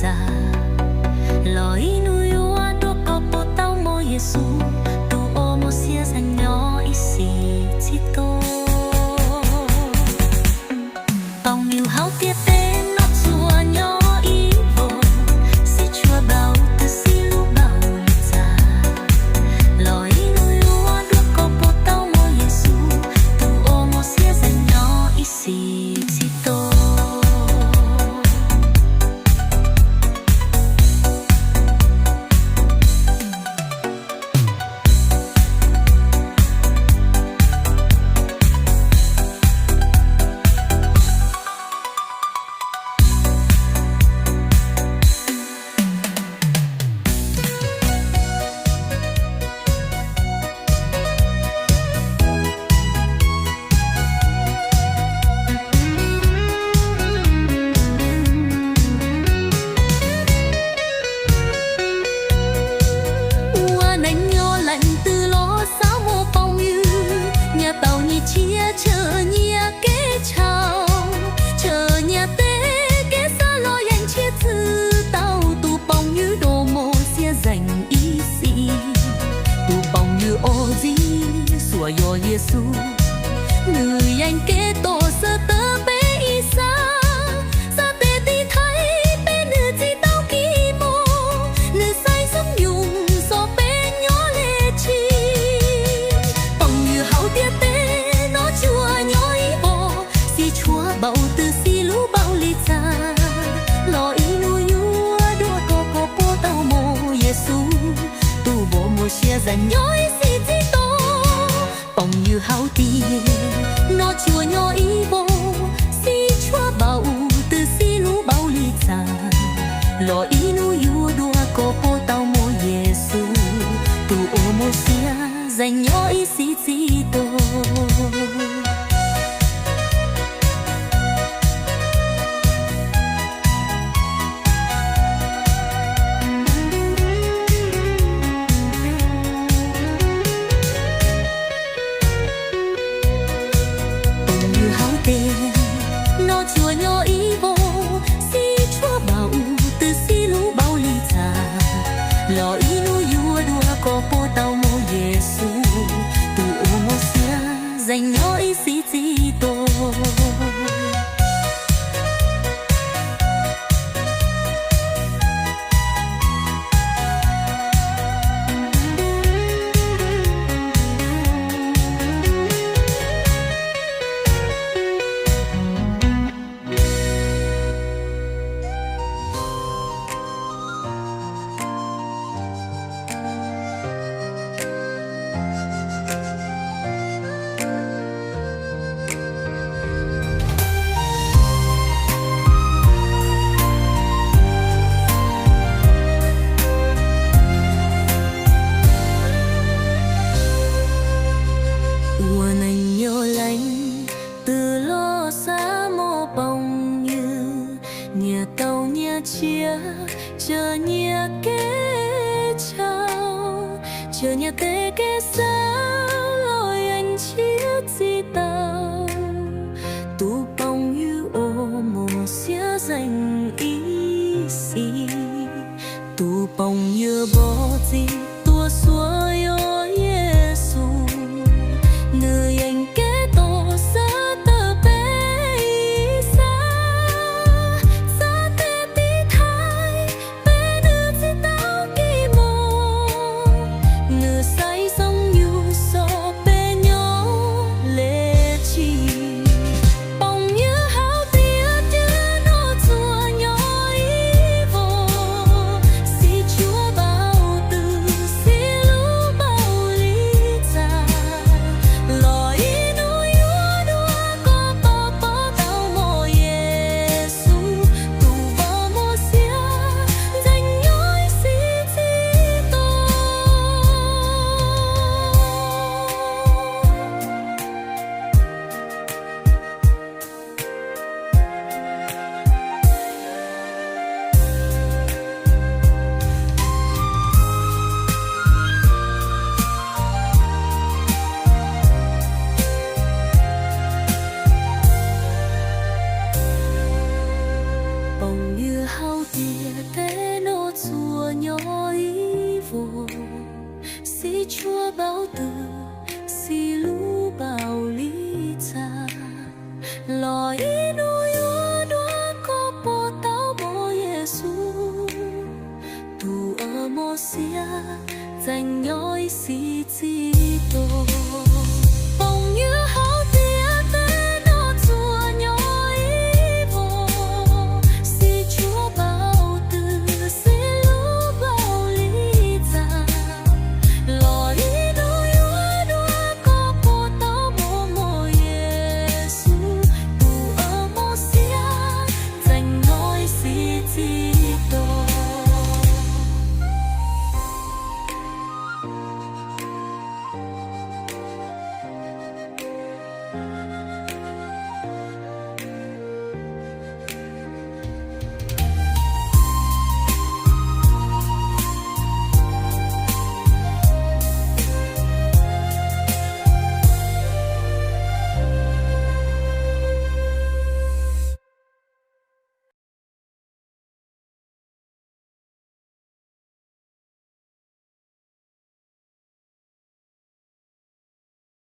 tas, los ib hnub yuav dua koj puas tau muaj Yexus, tus uas muaj sia ze nyob ib sim tsis tuag. Phooj ywg hauv ntiaj teb no tsuas nyob ib vuag, xib tshuab npaum twg xib lub npaum li txaj, los ib hnub yuav dua koj puas tau muaj Yexus, tus uas muaj sia ze nyob ib sim tsis tuag. Ua neej nyob leej twg los xav muaj phooj ywg, nyias tau nyias tshiab, tsheej nyias kev tshau, tsheej nyias tej kev xav los yeej tshiab txwv tau tus phooj ywg uas muaj sia ze ib sim. Tus phooj ywg uas txhij xuas yog Yexus, nws yeej kev tuag xwb tawm peb ib sab, xav tes tiv thaiv peb nws tsis tau kis mos, nws xaiv xub nyoog xyuas peb nyob le tshis. Phooj ywg hauv ntiaj teb no tsuas nyob ib vuag, xib tshuab npaum twg xib lub npaum li txaj, los ib hnub yuav dua koj puas tau muaj Yexus, tus uas muaj sia ze nyob ib sim tsis tuag. Phooj ywg hauv ntiaj teb no tsuas nyob ib vuag, xib tshuab npaum twg xib lub npaum li txaj, los ib hnub yuav dua koj puas tau muaj Yexus, tus uas muaj sia ze nyob ib sim tsis tuag. Phooj ywg hauv ntiaj teb no tsuas nyob ib vuag, xib tshuab npaum twg xib lub npaum li txaj, los ib hnub yuav dua koj puas tau muaj Yexus, tus uas muaj sia ze nyob ib sim tsis tuag. Ua neej nyob leej twg los xav muaj phooj ywg, nyias tau nyias tshiab, tsheej